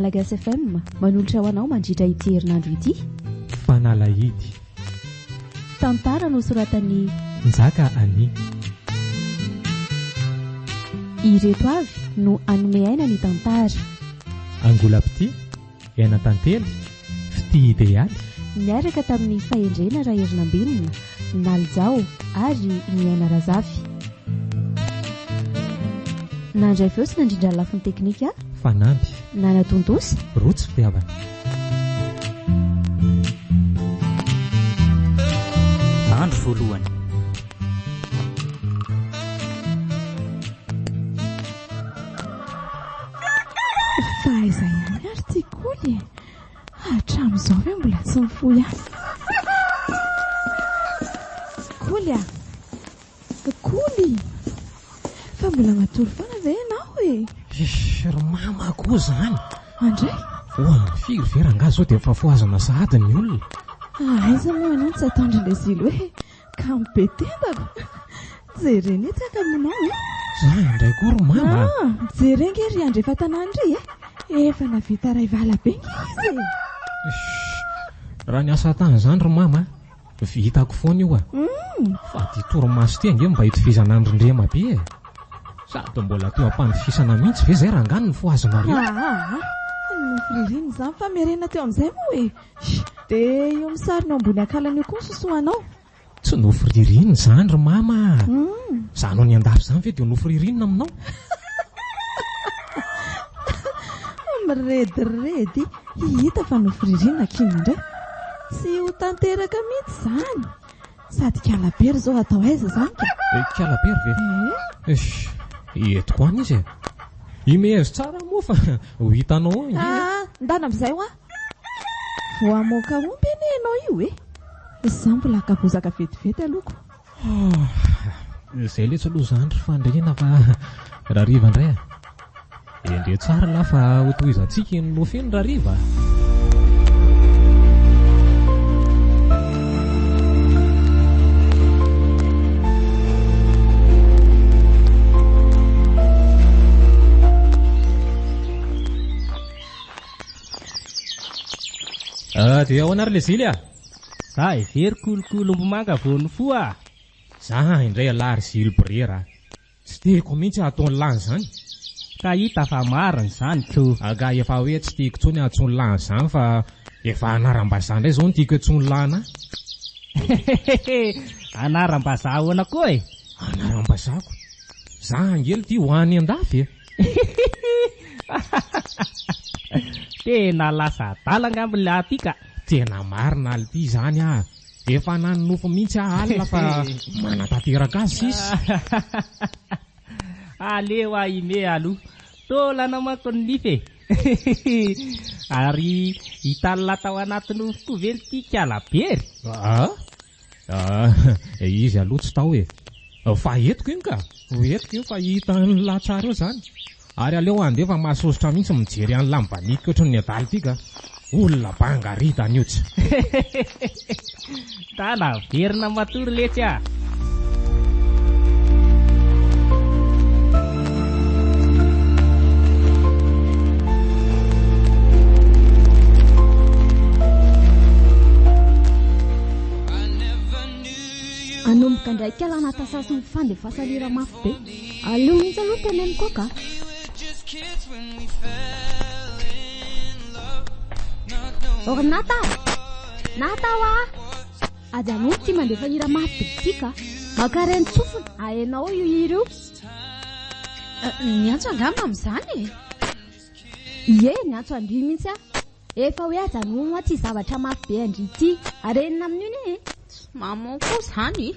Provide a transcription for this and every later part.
Malagasy FM manolotra ho anao mandritra ity herinandro ity. Fanalahidy. Tantara nosoratan'i. Njaka Annie. Ireto avy no hanome aina ny tantara. Angolam-pitia, Aina tantely, Fitia idealy. Niaraka tamin'i Fahendrena Raherinambinina, Nalijao ary Niaina Razafy. Nandray feo sy nandrindra ny lafiny teknika. Fanamby. Nanatontosa. Rotsy fitiavana. Andro voalohany. Fa aiza ihany ary ity Koly e? Hatramin'izao ve mbola tsy nifoha ihany? Koly a! Koly! Fa mbola matory foana ve ianao e? Eish, ry mama koa izany! Andray! Oa, firy ve rangahy izao dia efa fohazana sahady ny olona? Aiza moa ianao no tsy ataondry ilay zily hoe Kamo be tendako. Jerena etsy akamonao e. Za indray koa ry mama a. Ah, jereo nge ry andrefatanàna ry e. Efa navita ray vala be nge izy e. Shh, raha ny asa tany izany ry mama a, vitako foana io a. Fa ity torimaso ity ange mba itovizana amin-dry Ndrema be e. Sady mbola teo am-panofisana mihitsy ve izay rangahy no nofohazanareo? Aa, nofy ririnina izany fa mirenina teo amin'izay moa e. Shh, dia io misarona eo ambony akalana io koa ny sosoanao. Tsy nofy ririnina izany ry mama a! Izany any an-dafy izany ve dia nofy ririnina aminao? Mirediredy, hita fa nofy ririnina akia indray. Tsy ho tanteraka mihitsy izany. Sady kalabery izao atao aiza izany ka? Kalabery ve? Eish, eto koa any izy e. Imehezo tsara moa fa ho hitanao ao ange e. Ah, ndana amin'izay hoa. Vao hamoaka omby anie ianao io e! Izaho mbola haka bozaka vetivety aloha ko. Izay letsy aloha izany ry Fandriana fa rahariva indray a! Endreo tsara lahy fa hotohizantsika iny nofy iny rahariva a! Ah, dia ahoana ary le zily ah? Za heveriko kolikoly ombimanga vao nifoha ah! Za indray ialahy ry zily brera ah! Tsy tiako mihitsy ataon'lah an'izany. Ka hita fa marina izany ko. Angaha efa hoe tsy tiako intsony antsoin'lah an'izany fa efa anaram-bazaha indray izao no tiako antsoin'lah anah. Hehehehe! Anaram-bazaha ahoana koa e? Anaram-bazahako? Za angely ty ho any andafy e! Tena lasa adala angamba ilay aty ka. Tena marina alty izany ah! Efa nanonofy mihitsy aho alina fa manatanteraka azy sisa. Aleo aho ime aloha. Taolana manko ny nify e! Ary hitan'lah tao anaty nofy koa ve ity kalabery? Ah? Ah, izy aloha tsy tao e. Fa entiko iny ka. Ho entiko iny fa hitan'lah tsara eo izany. Ary aleo handeha fa mahasosotra mihitsy mijery an'lah mibaliaka ohatran'ny adala ity ka. Olona banga ridana io tsy. Tana averina matory letsy ah. Hanomboka indray kala Natasha sy ny fandefasana hira mafy be. Aleo mihitsy aloha teneniko ao ka. Oh ry Nata! Nata hoa! Ajanony ity mandefa hira mafy be ity ka. Mankarenin-tsofina, ahenao io hira io. Niantso angamba amin'izany e! Ie, niantso an-dry mihitsy aho. Efa hoe ajanony hoa ity zavatra mafy be an-dry ity. Arenina amin'io anie e! Maman koa izany e!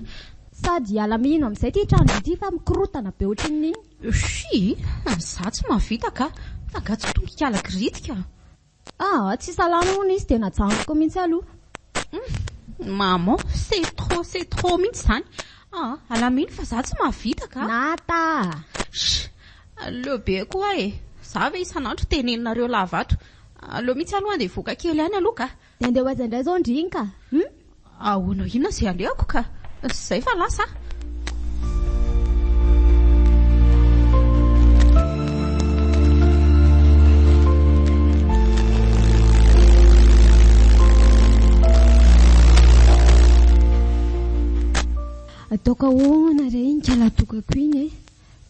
Sady hiala mino amin'izay ity trano ity fa mikorotana be ohatrin'ny inona. Shii! Za tsy mahavita ka! Fa nga tsy tonga ikala kiritika? Aa! Tsy salama hono izy dia najanoko mihitsy aloha. Hum! Maman, c'est trop, c'est trop mihitsy izany. Aa! Alamino fa za tsy mahavita ka! Nata a! Shh! Leo be koa aho e! Za ve isan'andro teneninareo lava ato? Aleo mihitsy aloha andeha hivoaka kely any aloha ka! Dia andeha ho aiza indray izao ndry iny ka? Hum? Ahoana inona izay alehako ka? Izay fa lasa a! Ataoko ahoana re iny kalatokako iny e?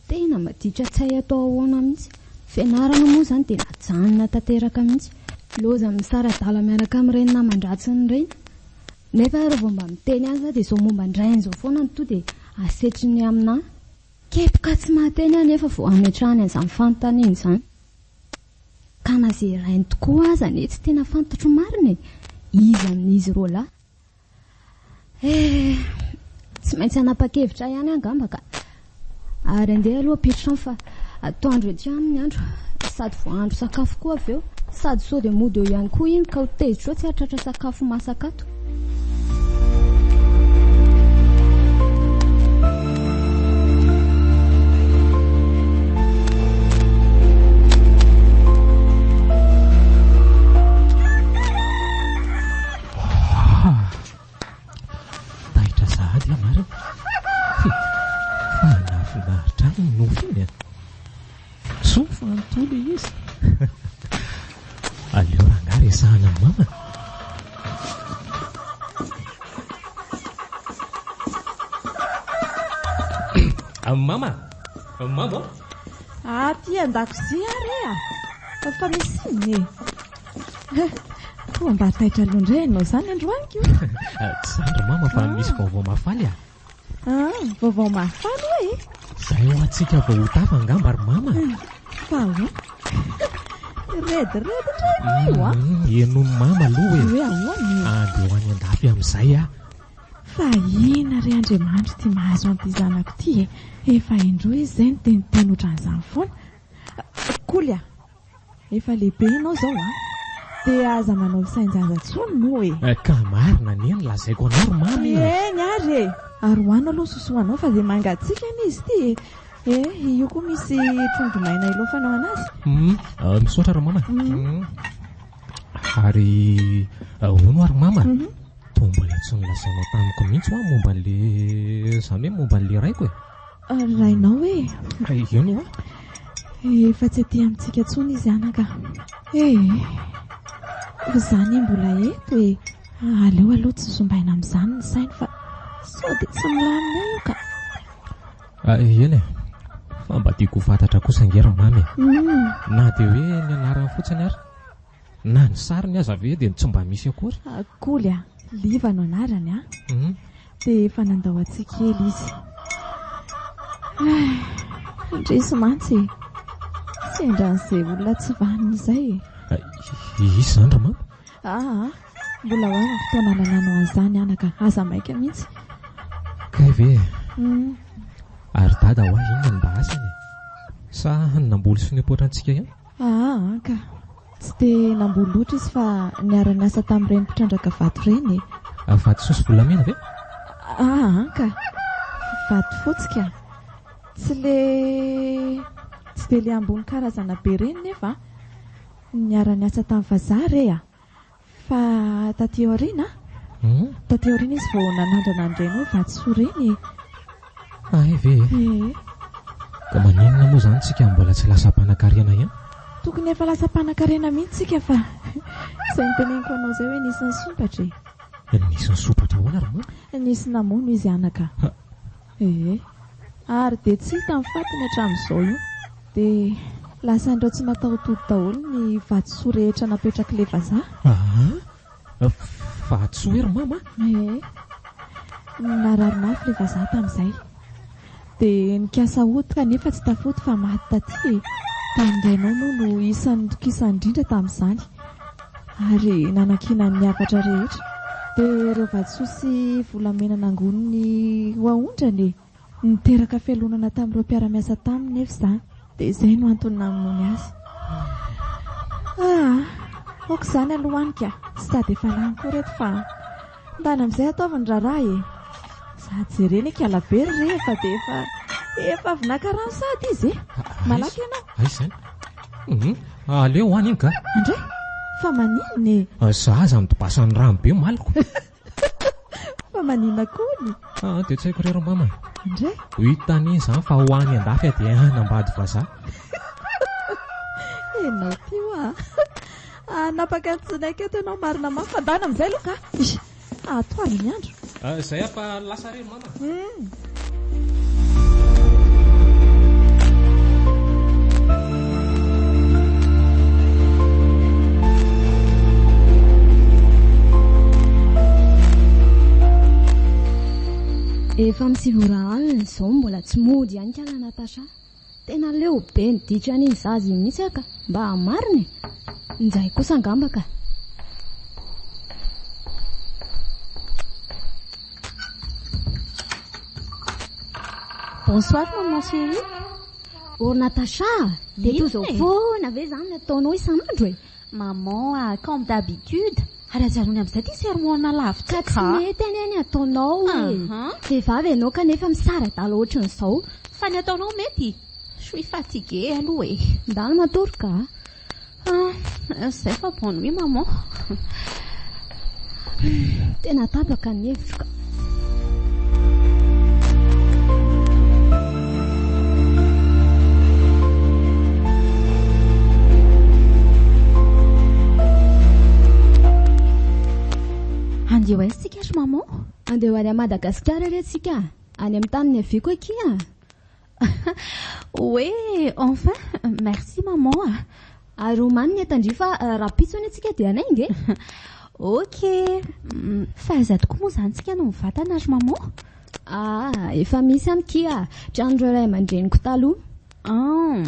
Tena maditra tsy hay atao ahoana mihitsy. Fianarana moa izany dia najanona tanteraka mihitsy. Loza misara-dala miaraka amin'ireny naman-dratsiny ireny. Nefa raha vao mba miteny azy aho dia izao momba an-drainy izao foana no tonga dia asetriny aminà. Kepoka tsy mahateny aho nefa vao ametrahany an'izany fanontaniana izany. Ka na izay rainy tokoa aza anie tsy tena fantatro marina e! Iza amin'izy roalahy? Eh! Tsy maintsy hanapa-kevitra ihany aho angamba ka. Ary andeha aloha hampiditra fa atoandro ety ihany ny andro. Sady voahandro sakafo koa avy eo. Sady sao dia mody eo ihany koa iny ka ho tezitra eo tsy hahatratra sakafo masaka ato. Taitra sahady aho marina. Fa nahafinaritra ahy iny nofy iny a. Soa fa nitohy ilay izy. Aleo rangahy resahana amin'i mama. Mama! Mama! Aty an-dakozia re a! Fa misy inona e? Toa mba taitra aloha indray ianao izany androany ko. Tsy izany ry mama fa misy vaovao mahafaly a. Ah, vaovao mahafaly ho'a e. Izay ho antsika vao ho tafa angamba ry mama. Fa ahoana? Rediredy indray ianao io a. Henoin'i mama aloha e. Hoe ahoana e? Andeha ho any an-dafy amin'izay aho. Fa inona re Andriamanitra ity mahazo an'ity zanako ity e? Efa indroa izy izay niteniteny ohatran'izany foana. Koly a! Efa lehibe ianao izao an! Dia aza manao sain-jaza intsony moa e! Ka marina anie ny lazaiko anao ry mamy e! Eny ary e! Ary hoano aloha sosoanao fa dia mangatsiaka anie izy ity e! Eh, io koa misy trondro maina ilaofanao anazy. Hum, misaotra ry mama. Ary hono ary mama, toa mbola tsy nolazainao tamiko mihitsy hoa momba an'le, izany hoe momba an'le raiko e! Rainao e! Eny hoa. Efa tsy aty amintsika intsony izy anaka. Eh! Izany mbola eto e! Aleo aloha tsy zombaina amin'izany ny sainy fa sao dia tsy milamina eo io ka. Eny e! Fa mba tiako ho fantatra kosa ange ry mamy e! Na dia hoe ny anarany fotsiny ary. Na ny sariny aza ve dia tsy mba misy akory? Koly a! Liva no anarany a! Dia efa nandao antsika ela izy. Indrisy mantsy e! Sendra an'izay olona tsy vanona izay e! Iza izany ry mama? Aa! Mbola ho avy ny fotoana halalanao an'izany anaka, aza maika mihitsy. Kay ve e? Ary dada hoa inona no mba asany e? Sa namboly sy nipoitra antsika ihany? Aa ka! Tsy dia namboly loatra izy fa niara-niasa tamin'ireny mpitrandraka vato ireny e. Vatosoa sy volamena ve? Aa ka! Vato fotsy ka! Tsy le tsy dia le ambony karazana be ireny nefa an! Niara-niasa tamin'ny vazaha re a! Fa taty aoriana, taty aoriana izy vao nanandrana an'ireny hoe vatosoa ireny e! Hay ve e! Ee. Ka maninona moa izany tsika mbola tsy lasa mpanankarena ihany? Tokony efa lasa mpanankarena mihitsy tsika fa izay noteneniko anao izay hoe nisy nisompatra e! Nisy nisompatra ahoana ry mama? Nisy namono izy anaka. Ee. Ary dia tsy hita ny fatiny hatramin'izao io. Dia lasan'ireo tsy mataho-tody daholo ny vatosoa rehetra napetrak'ilay vazaha. Aa! Vatosoa hoe ry mama a? Ee. Narary mafy ilay vazaha tamin'izay. Dia nikasa hody kanefa tsy tafody fa maty taty e. Dia ny rainao moa no isan'ny nitokisany indrindra tamin'izany. Ary nanankinany ny hafatra rehetra. Dia ireo vatosoa sy volamena nangoniny ho aondrany e. Niteraka fialonana tamin'ireo mpiara-miasa taminy nefa izany. Dia izay no antony namonoany azy. Ah! Aoka izany aloha any ka! Sady efa lany koa ireto fa ndana amin'izay ataovy ny raharaha e! Sady jerena i Kalabery re fa dia efa efa avy naka rano sahady izy e! Malaky ianao! Aiza izany? Hum, aleo any iny ka! Andray! Fa maninona e? Za aza midobasan'ny rano be maliko. Fa maninona kony? Ah, dia tsy haiko re ry mama. Ndray? Ho hitany iny izany fa ho any andafy aho dia hanambady vazaha. Enao ty hoa. Hanapaka ny tsinaiko eto ianao marina mafy fa ndana amin'izay aloha ka. Atoandro ny andro. Izay aho fa lasa re mama. Efa amin'ny 9 ora alina izao mbola tsy mody ihany kala Natacha. Tena leo be ny ditra an'iny zaza iny mihitsy aho ka. Mba marina e! Njay kosa angamba ka. Bonsoir maman chérie. Oh Natacha a! Dia toy izao foana ve izany ny ataonao isan'andro e? Maman a, comme d'habitude. Ary ajanony amin'izay ity sermon-na lavitra ka. Ka tsy mety anie ny ataonao e! Vehivavy ianao kanefa misara-dala ohatran'izao. Fa ny ataonao mety? Suis fatiguée aloha e. Ndany matory ka. Ah, zay fa bonne nuit maman. Tena tapaka ny hevitro ka. Andeha ho aiza tsika ry maman? Andeha ho any Madagasikara re tsika, any amin'ny tany niaviako akia. Hoe enfin, merci maman a. Ary omany ny entandry fa rahampitso anie tsika dia hanainga e. Ok. Fa aiza tokoa moa izany tsika no mivatana ry maman? Ah, efa misy any kia, tranon'ireo ray aman-dreniko taloha. Ah,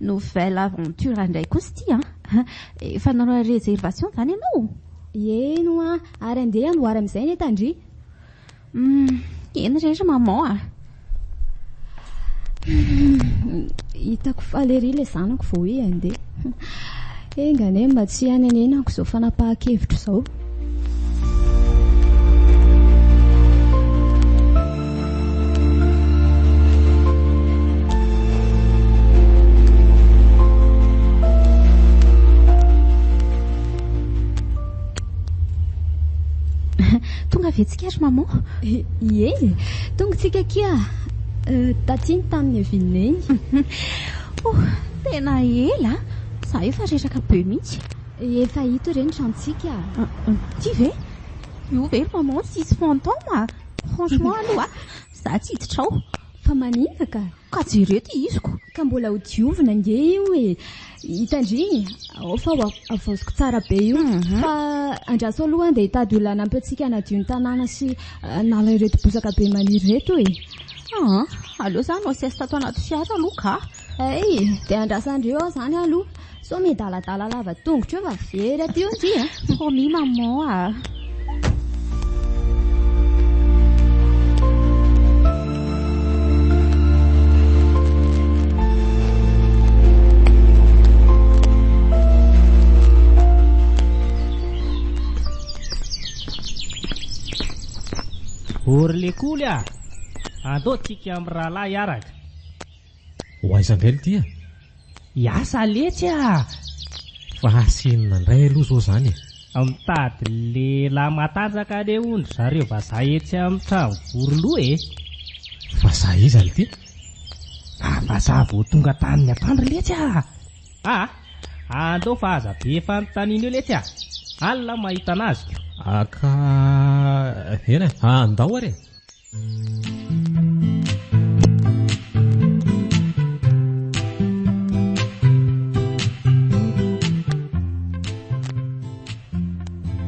nouvelle aventure indray kosa ity an. Efa nanao réservation izany ianao? Eny hoa, ary andeha hamboary amin'izay ny entandry. Humm, eny re ry maman a! Humm, hitako faly ery ilay zanako vao hoe handeha. Enga anie mba tsy hanenenako izao fanapahan-kevitro izao. Tonga ve tsika ry maman? Ie, tonga tsika akia. Taty ny tany niavian'i Neny. Oh, tena ela a! Za efa reraka be mihitsy. Efa ito re ny tranontsika. Ity ve? Io ve ry maman tsisy fantôme a? Franchement aloha, za tsy hiditra ao. Fa maninona ka? Ka jereo ty iziko. Ka mbola ho diovina ange io e. Hitandrina, ao fa ho havaoziko tsara be io. Fa andraso aloha andeha hitady olona hanampy antsika hanadio ny tanàna sy hanala ireto bozaka be maniry ireto e. Aa, aleo za hanao sieste ato anaty fiara aloha ka. Hay, dia andrasan-dreo aho izany aloha. Sao miadaladala lava tongotra eo fa very aty io ndry a. Promis maman a. Ô ry lekoly a! Andao tsika mirahalahy hiaraka. Ho aiza indray ity a? Hiasa letsy a! Fa asa inona indray aloha izao izany e? Mitady lehilahy matanjaka anie hono ry zareo vazaha etsy amin'ny trano vory loha e! Vazaha iza ity? Ah, vazaha vao tonga tany ny atoandro letsy a! Ah, andao fa aza be fanontaniana eo letsy a! Alina mahita anazy ko! Ah ka, eny e, andao ary e!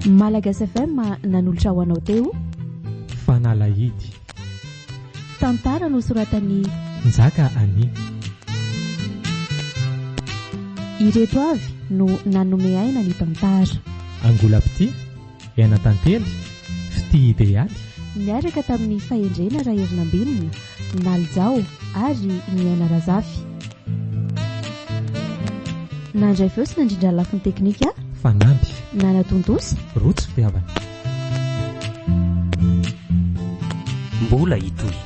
Malagasy FM nanolotra ho anao teo Fanalahidy. Tantara nosoratan'i Njaka Annie. Ireto avy no nanome aina ny tantara. Angolam-pitia. Aina tantely, fitia idealy. Niaraka tamin'i Fahendrena Raherinambinina, Nalijao ary Niaina Razafy. Nandray feo sy nandrindra ny lafiny teknika. Fanamby. Nanatontosa. Rotsy fitiavana. Mbola hitohy.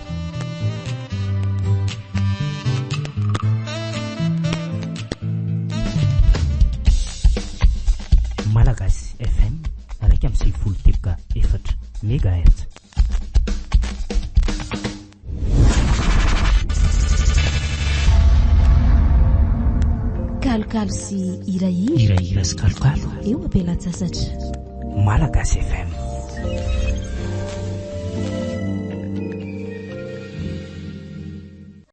Malagasy FM 91.4 megahertz. Kalokalo sy hirahira. Hirahira sy kalokalo. Eo am-pialan-tsasatra. Malagasy FM.